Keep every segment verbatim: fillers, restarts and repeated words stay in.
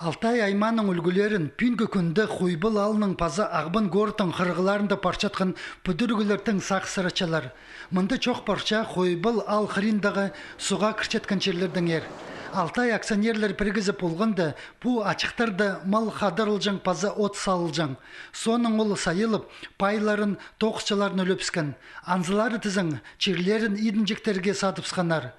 Алтай аймааның ӱлгӱлерін пӱӱнгі кӱнде Хойбал аалның паза Ағбан городтың хырығларында парчатхан пӱдіріглер тың сағыссыратчалар. Мында чоох парча Хойбал аал хыриндағы суға кірчеткен чирлердеңер. Алтай акционерлер пірігізі полғанда, пу ачыхтарда мал хадарылҷаң паза от салылҷаң. Соонаң ол сайылып, пайларын, тоғысчыларын ӱлепскен. Анзылары тізең, чирлерін идінҷектерге садыбысханнар.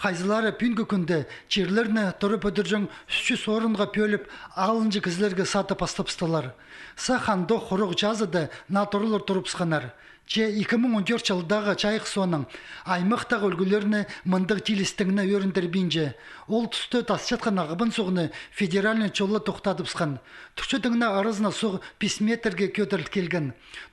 Хайзылары пӱӱнгі кӱнде чирлерні тура пӱдірҷең ӱс чӱс орынға пӧліп, алынҷа кізілерге садып пастабыстылар. Сах андох хуруғ чазыда наа туралар турыбысханнар. Че ікі муң он тӧрт чылдағы чайых соонаң аймахтағы ӱлгӱлерні мындағ тилістеңні ӧріндірбинче. Ол туста тасчатхан Ағбан суғны федеральный чолла тохтадыбысхан. Турчатыңна аразына суғ пис метрге кӧдіріл килген.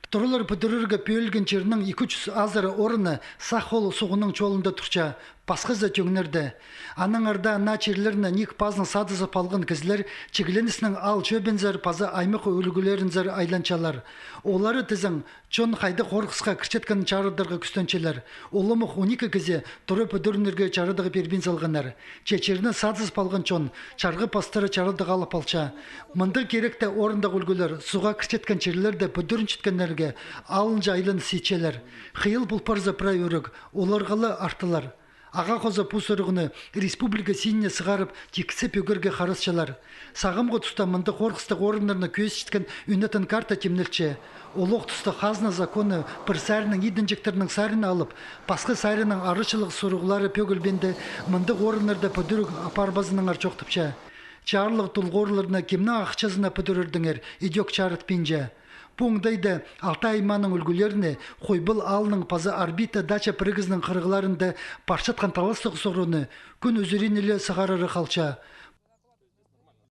Туралар пӱдірерге пӧлген чирнің ікі чӱс азыра орыны сах ол суғның чолында турча, пасхазы тӧңнерде. Аннаңар даа наа чирлерні ниик пазын садызып алған кізілер чигленістің аал чӧбінзер паза аймах ӱлгӱлерінзер айланчалар. Олары тізең, чон хайдағ хорғысха кірчеткенін чарыдарға кӱстенчелер. Уламох он ікі кізі тура пӱдірінерге чарыдығ пирбин салғаннар. Че чирні садызып алған чон чарғы пастыра чарыдығ алып алча. Мындағ киректе орындағы ӱлгӱлер суға кірчеткен чирлерде пӱдірінчеткеннерге алынҷа айланыс итчелер. Хыйал пол парза прай ӱрек, оларға ла артылар. Ағаа хоза пу сурығны республика синіне сығарып, тиксеп ӧгерге харасчалар. Сағамғы туста мындағ хорғыстығ орыннарны кӧзітчеткен ӱнетін карта тимнелче. Олох туста хазна законы пір саринаң идінҷектернің сарин алып, пасха саринаң арачылығ сурығлары пӧгілбеенде, мындағ орыннарда пӱдіріг апарбазынаңар чоохтапча. Чарлығ тулғурларны кемнің ахчазына пӱдірердеңер, идӧк чарытпинча. Пу оңдайда Алтай аймааның ӱлгӱлеріне Хойбал аалның паза Орбита дача пірігізінің хырығларында парчатхан таластығ сурығны кӱн ӱзӱринеле сығарары халча.